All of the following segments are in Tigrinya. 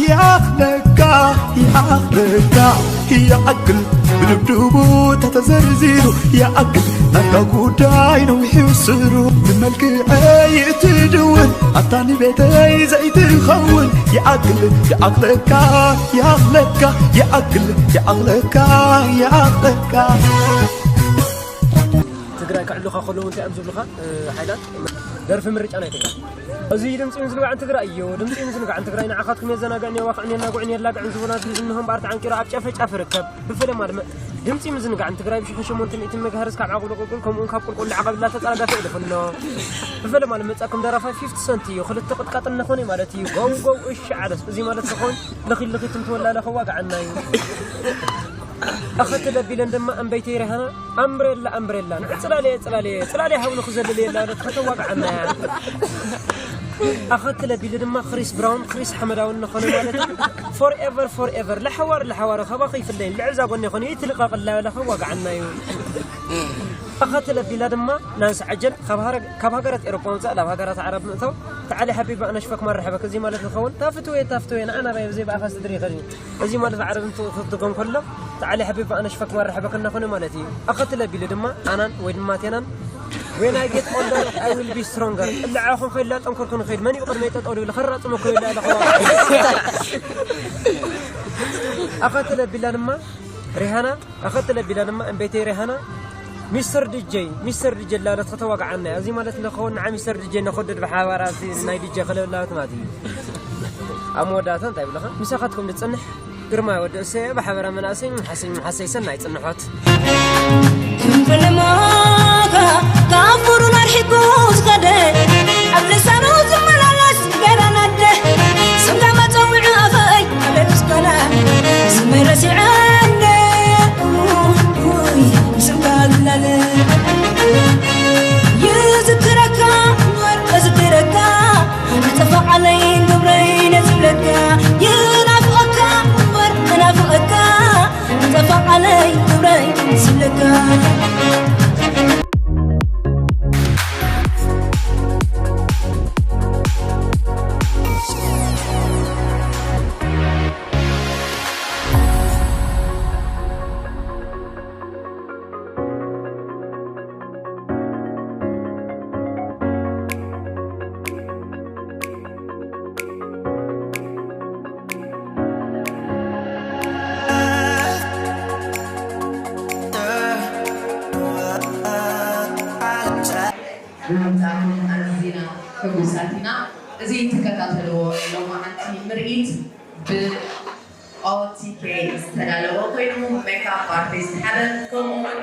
ይኣኽለካ፣ ይኣኽለካ፣ ይኣክል ብድብድቡ ተተዘርዚሩ፣ ይኣክል ናትካ ጉዳይ ነዊሑ ስሩ። ብመልክዐይ እትድውን፣ ኣታ ንቤተይ ዘይትኸውን፣ ይኣክል፣ ይኣኽለካ፣ ይኣኽለካ፣ ይኣክል፣ ይኣኽለካ፣ ይኣኽለካ። ትግራይ ከዕሉኻ ከለዉ እንታይ እዮም ዝብሉኻ? እ፣ ሓይላት ደርፊ ምርጫ ናይ ትግራይ። እዚ ድምፂ ምዝንጋዕን ትግራይ እዩ። ድምፂ ምዝንጋዕን ትግራይ ንዓኻትኩም የዘናግዕን የዋኽዕን የናጉዕን የላግዕን ዝቡናት እዩ ዝንሆም በኣርቲ ዓንቂሩ ኣብ ጨፈ ጫፍ ይርከብ። ብፈለማ ድማ ድምፂ ምዝንጋዕን ትግራይ ብሽሕን ሸሞንተ ሚእትን ሜጋሄርዝ ካብ ዓቕሊ ቁልቁል ከምኡውን ካብ ቁልቁል ላዕቐብ እናተፃረገፈ ይልፍኖ። ብፈለማ ንመፃኩም ደራፋይ ፊፍቲ ሰንት እዩ። ክልተ ቅጥቃጥ እናኾነ ማለት እዩ። ጎው ጎው እሺ ዓለስ። እዚ ማለት ዝኾን ልኺ ልኺ ትምትወላ ለኸ ዋግዓና እዩ። ኣኸ ትለቢለን ድማ ኣንበይተይ ረሃና ኣምብሬላ ኣምብሬላ ንዕ ፅላልየ ፅላልየ ፅላልየ ሃው ንኽዘልል የላ ለት ከተዋግዓና እያ። ኣኸ ትለቢለ ድማ ክሪስ ብራውን ክሪስ ሓመዳውን ንኾነ ማለት እዩ። ፎርኤቨር ፎርኤቨር ለሓዋር ለሓዋር ኸባኸ ይፍለይን ልዕዛ ጎኒ ይኾነ ይትልቐቕላ ለኸ ዋግዓና እዩ። ኣኸ ትለቢላ ድማ ናንስ ዓጀል ካብ ሃረ- ካብ ሃገራት ኤሮጳ ወፃእ ናብ ሃገራት ዓረብ ምእታው ተዓሊ ሓቢብ ኣነሽፈክ ማረሕበክ እዚ ማለት ዝኸውን ታፍትወየ ታፍትወየ ንዓና ባይ ብዘይ ብኣኻ ስድሪ ይኸድ እዩ። እዚ ማለት ዓረብ እንትትጎም ከሎ ተዓሊ ሓቢብ ኣነሽፈክ ማረሕበክ እናኾነ ማለት እዩ። ኣኸ ትለቢለ ድማ ኣናን ወይ ድማ ቴናን When I get older, I will be stronger. እልዓኹም ከይላ ጠንኮርኩ ንኸይድ መን እዩ ቅድመይ ጠጠው ልብል ኸራፅመ ኮይላ ለኸዋ ኣኸ ትለቢላ ድማ ሪሃና ኣኸትለ ቢላ ድማ እምበይተይ ሪሃና ሚስተር ዲጀይ ሚስተር ዲጀይ ላለት ከተዋግዓና እያ። እዚ ማለት ንኸውን ንዓ ሚስተር ዲጀይ ነኸድድ ብሓባራ እዚ ናይ ዲጀ ክለብላበት ማለት እዩ። ኣብ መወዳእታ እንታይ ብለኻ ምሳኻትኩም ዝፅንሕ ግርማ ወዲ እሰየ ብሓበራ መናእሰይ ምሓሰይ ምሓሰይ ሰናይ ፅንሖት። ክንፈልሞካ ካብ ቁሩን ኣርሒቁ ዝኸደ ኣብ ልሳኑ ዝመላለስ ገና ናደ ስምካ መፀውዒ ኣኸይ ኣቤት እስከነ ስመይ ረሲዐ እንደ ስምካ ዝላለ ይዝክረካ እምበር እዝክረካ ጠፋዓለይ ግብረይ ነዝብለካ ይናፍቐካ እምበር እናፍቐካ ጠፋዓለይ ግብረይ ዝብለካ። ብምምጻእኩም ኣዝና ሕጉሳት ኢና። እዚ ትከታተልዎ ሎማዓንቲ ምርኢት ብ ኦቲኬ ዝተዳለወ ኮይኑ ሜካፕ ኣርቲስት ሓበን ከምኡውን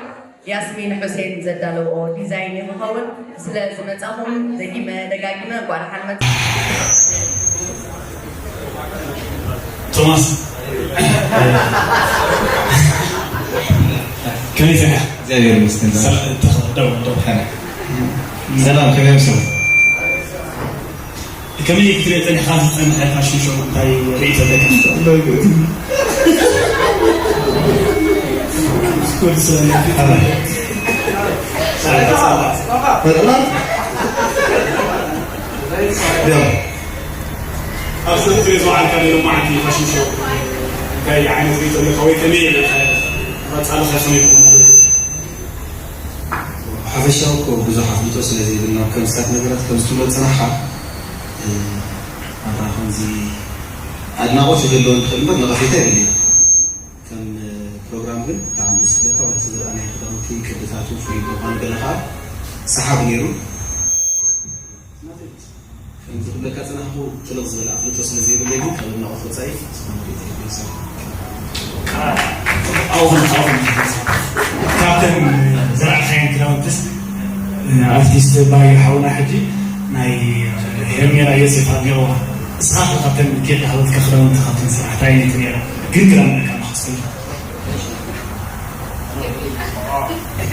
ያስሚን ሑሴን ዘዳለዎ ዲዛይን እዩ ክኸውን። ስለ ዝመጻኹም ደጊመ ደጋጊመ እንኳዕ ደሓን መጻ። ቶማስ ከመይ ጸኒሕካ? እግዚኣብሔር ይመስገን። ሰላም፣ ተኸ-፣ ደው፣ ደው። ሰላም፣ ከመይ ኣምሰሉ? ከመይ ክትሪኦ ጸኒሕካ? ዝጸንሐ ፋሽን ሾው እንታይ ርእይቶ ኣለካ? ኣብዚ ትሪኦ ዝወዓልካ ናይ ሎማዓንቲ ፋሽን ሾው እንታይ ዓይነት ርእይቶ ኣለካ ወይ ከመይ ኢለ ቀጻሊ ከ ከመይ ክኸውን ኣለዎ? ሓፈሻዊ እኮ ብዙሕ ኣፍልጦ ስለ ዘይብልና፣ ከም ስታት ነገራት ከም ዝትብሎ ዝጸናሕካ፣ እ፣ ኣታ ከምዚ ኣድናቖት ይህልዎ ይኽእል እምበር ነቐፌታ የብልኒ። ከም፣ እ፣ ፕሮግራም ግን ብጣዕሚ ደስ ዝብለካ፣ ዋላ እቲ ዝረኣናዮ ክዳውንቲ፣ ቅድታቱ ፍሉይ ብምዃኑ፣ ገለ ከኣ ሰሓቢ ነይሩ። ከም ዝብለካ ዝጸናሕኩ ጥልቕ ዝበለ ኣፍልጦ ስለ ዘይብለይ ግን ካብ ኣድናቖት ወጻኢ ዝኾነ ርእይቶ የብለይን። ኣብኡ ኹን፣ ኣብኡ ኹን። ካብተን ዝረኣኻየን ክዳውንትስ ኣርቲስት ባዩ ሓውና ሕጂ ናይ ሄርሜላ ዮሴፍ ኣልጌዋ እስኻ ኸ ካብተን ጌጋ ሃወትካ ክዳውንቲ ካብተን ዝረኣኻ እንታይ ዓይነት ነይራ? ግን ክዳን ነካ መኸስተልካ።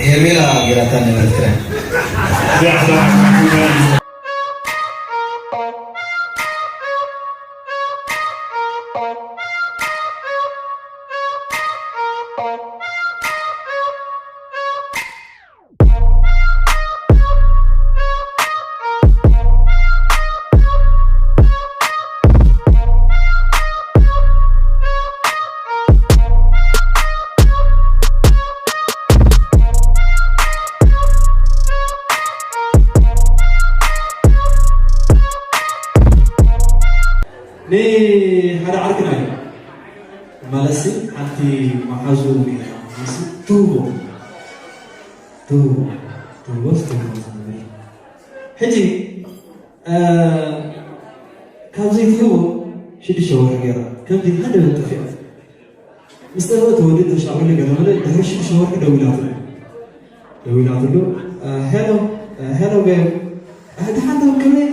ሄርሜላ ጌራታ ነበረት ክዳን። ንሓደ ዓርክና እዩ ማለትሲ ሓንቲ መሓዙ ነይራ። ንሱ ትህቦ ትህቦ ትህቦስ ትህቦ ዝነበረ ሕጂ ካብ ዘይትህቦ ሽዱሽተ ወርሒ ገይራ ከምዚ ሓደ በል ጠፊኣ። ምስ ጠፍአት ወዲ ተሻቕሉ ገለ መለ ድሕሪ ሽዱሽተ ወርሒ ደዊላትሉ ደዊላትሉ ሄሎ ሄሎ ቤብ ድሓን ከመይ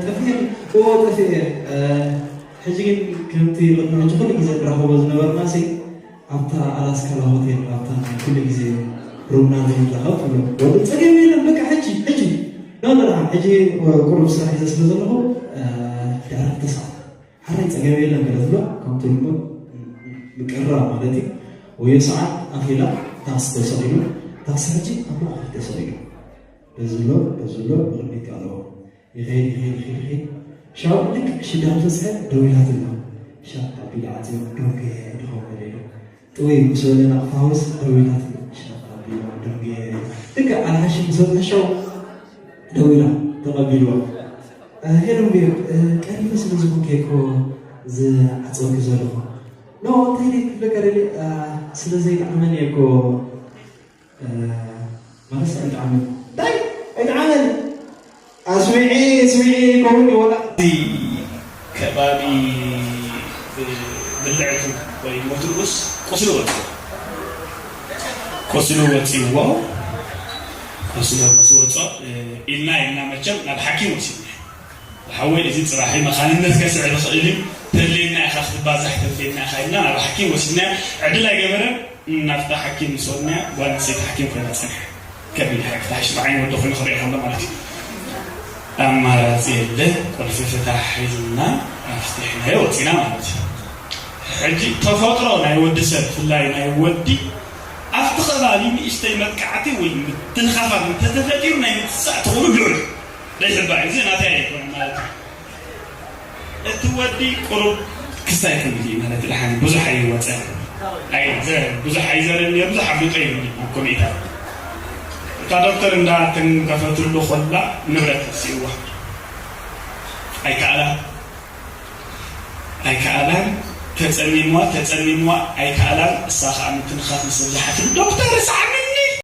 ጠፊኤ እዎ ጠፊኤ ሕጂ ግን ከምቲ ቅድሚ ሕጂ ኩሉ ግዜ ንራኸቦ ዝነበርና ሲ ኣብታ ኣላስካላ ሆቴል ኣብታ ናይ ኩሉ ግዜ ሩምና ዘይንራኸብ ትብሎ ወዲ ፀገም የለን በቃ ሕጂ ሕጂ ኖ ንርሓ ሕጂ ቁሩብ ስራሕ ሒዘ ስለ ዘለኹ ድሕሪ ክልተ ሰዓት ሓራይ ፀገም የለን ገለ ትብሎ ከምቲ ልሙድ ምቅርራብ ማለት እዩ ወዮ ሰዓት ኣኺላ ታክሲ ተሰቒሉ ታክሲ ሕጂ ኣብ ማእኸል ተሰቒሉ በዝሎ በዝሎ ብቕድሚት ኣለዎ ይኸይድ ይኸይድ ይኸይድ ይኸይድ ሻው ልክዕ ሽዳን ተስሐ ደው ኢላትሎ ሻ ኣቢላ ዓፅዮ ዶንገ ድኸውን ኢሉ ጥውይ ምስ በለ ናቕፋ ሃውስ ደው ኢላትሎ ሻ ኣቢላ ዶንገ ልክዕ ኣልሓሺ ምስ በፅሐ ሻው ደው ኢላ ተቐቢልዋ ሄሎ ቤብ ቀሪበ ስለ ዝኾንከ እኮ ዝዓፀወኪ ዘለኹ ኖ እንታይ ደይ ክብለካ ደልየ ስለ ዘይጠዓመኒ እኮ ማለት ኣይጠዓመኒ እንታይ ኣይጠዓመኒ ኣስሚዒ ስሚዒ ከውን ይወላ ከባቢ ብልዕቱ ወይ ሞት ንኡስ ቁስሊ ወፅዎ ቁስሊ ወፂዎ ቁስሊ ምስ ወፆ ኢልና ኢልና መቸም ናብ ሓኪም ወሲድና ሓወይ እዚ ፅባሕ መኻንነት ከስዕብ ይኽእል እዩ ተድልየና ኢኻ ክትባዛሕ ተድልየና ኢኻ ኢልና ናብ ሓኪም ወሲድና ዕድል ኣይገበረን ናብታ ሓኪም ምስ ወድና ጓል ኣንስተይቲ ሓኪም ኮይና ፀኒሓ ከቢድ ሓቂ ታሕሽ ብዓይኒ ወዲ ኮይኑ ክሪኦ ከሎ ማለት እዩ ኣማራፂ የለ ቁልፊ ፍታሕ ሒዝና ኣፍቲሕናዮ ወፂና ማለት እዩ ሕጂ ተፈጥሮ ናይ ወዲ ሰብ ብፍላይ ናይ ወዲ ኣብቲ ከባቢ ንእሽተይ መጥቃዕቲ ወይ ምትንኻፋት እንተተፈጢሩ ናይ ምትሳእ ትኽእሉ ልዑል ዘይሕባእ እዚ ናተይ ኣይኮነ ማለት እዩ እቲ ወዲ ቁሩብ ክሳይ ክብል እዩ ማለት ድሓን ብዙሕ ኣይወፀን ብዙሕ ኣይዘረን ብዙሕ ኣፍልጦ ይብል ኣብ ኮሚታት እታ ዶክተር እንዳተንከፈትሉ ኮላ ንብረት ወሲእዋ ኣይከኣላ ኣይከኣላን ተፀሚምዋ ተፀሚምዋ ኣይከኣላን እሳ ከዓ ምትንኻፍ ምስ ዝበዝሓትሉ ዶክተር ርሳዕኒ